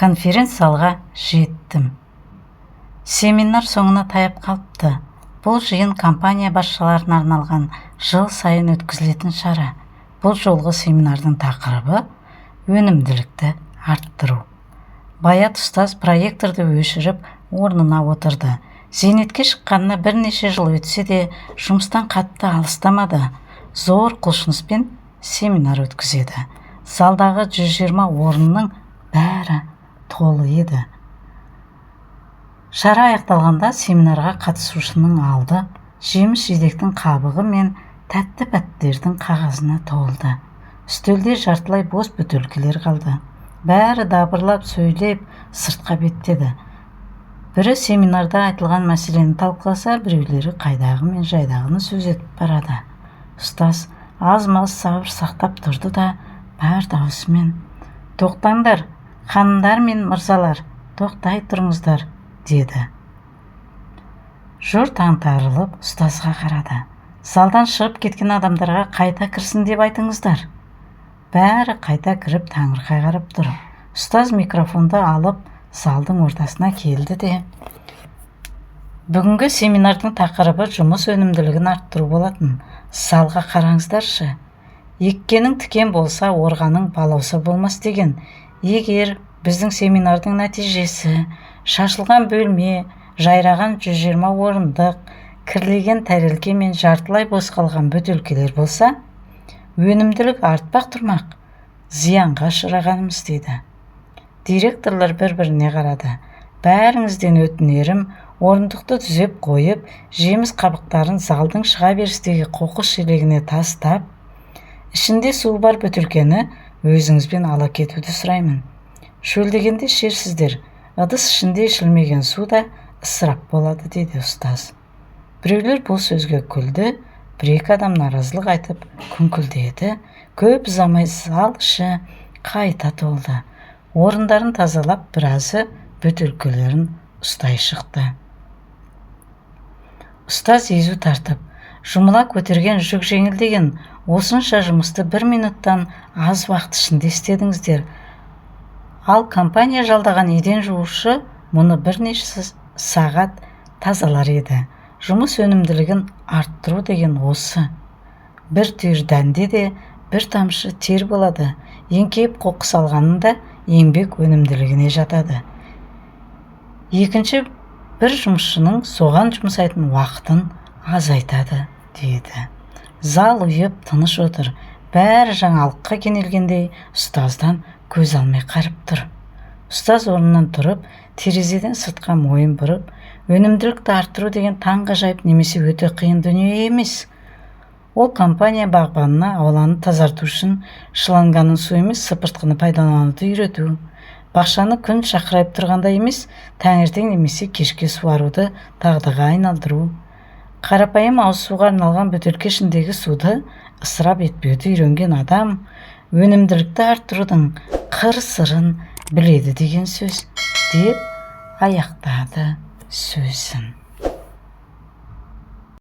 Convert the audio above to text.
Конференц-залға жеттім. Семинар соңына таяп қалыпты. Бұл жиын компания басшыларына арналған жыл сайын өткізілетін шара. Бұл жолғы семинардың тақырыбы – өнімділікті арттыру. Баят ұстаз проекторды өшіріп, орнына отырды. Зейнетке шыққанына бірнеше жыл өтсе де, жұмыстан қатты алыстамады. Зор құлшыныспен семинар өткізеді. Залдағы 120 орынның бәрі толы еді. Шара аяқталғанда семинарға қатысушының алды жеміс-жидектің қабығы мен тәтті-пәттілердің қағазына толды. Үстелде жартылай бос бөтелкелер қалды. Бәрі дабырлап сөйлеп, сыртқа беттеді. Бірі семинарда айтылған мәселені талқыласа, біреулері қайдағы мен жайдағыны сөз етіп барады. Ұстаз аз-маз сабыр сақтап тұрды да, бар даусымен: «Тоқтаңдар, ханымдар мен мырзалар, тоқтай тұрыңыздар!» – деді. Жұрт аңтарылып ұстазға қарады. «Залдан шығып кеткен адамдарға қайта кірсін деп айтыңыздар». Бәрі қайта кіріп, таңырқай қарап тұр. Ұстаз микрофонды алып, залдың ортасына келді де: «Бүгінгі семинардың тақырыбы жұмыс өнімділігін арттыру болатын. Залға қараңыздаршы. Еккенің тікен болса, орғаның балауса болмас деген. Егер біздің семинардың нәтижесі шашылған бөлме, жайраған 120 орындық, кірлеген тәрелке мен жартылай бос қалған бөтелкелер болса, өнімділік артпақ тұрмақ, зиянға ұшырағанымыз», – деді. Директорлар бір-біріне қарады. «Бәріңізден өтінерім, орындықты түзеп қойып, жеміс қабықтарын залдың шыға берістегі қоқыс шелегіне тастап, ішінде суы бар бөтелкені өзіңізбен ала кетуді сұраймын. Шөлдегенде ішерсіздер. Ыдыс ішінде ішілмеген су да ысырап болады», – деді ұстаз. Біреулер бұл сөзге күлді, бір-екі адам наразылық айтып күңкілдеді. Көп ұзамай зал іші қайта толды. Орындарын тазалап, біразы бөтелкелерін ұстай шықты. Ұстаз езу тартып: «Жұмыла көтерген жүк жеңіл деген. Осынша жұмысты бір минуттан аз уақыт ішінде істедіңіздер. Ал компания жалдаған еден жуушы мұны бірнеше сағат тазалар еді. Жұмыс өнімділігін арттыру деген осы. Бір түйір дәнде де бір тамшы тер болады. Еңкейіп қоқыс алғаның да еңбек өнімділігіне жатады. Екінші бір жұмысшының соған жұмсайтын уақытын азайтады», – деді. Зал ұйып, тыныш отыр. Бәрі жаңалыққа кенелгендей ұстаздан көз алмай қарап тұр. Ұстаз орнынан тұрып, терезеден сыртқа мойын бұрып: «Өнімділікті арттыру деген таңғажайып немесе өте қиын дүние емес. Ол компания бағбанына ауланы тазарту үшін шланганың су емес, сыпыртқыны пайдалануды үйрету, бақшаны күн шақырайып тұрғанда емес, таңертең немесе кешке суаруды дағдыға айналдыру, қарапайым ауыз суға арналған бөтелке ішіндегі суды ысырап етпеуді үйренген адам өнімділікті арттырудың қыр-сырын біледі деген сөз», – деп аяқтады сөзін.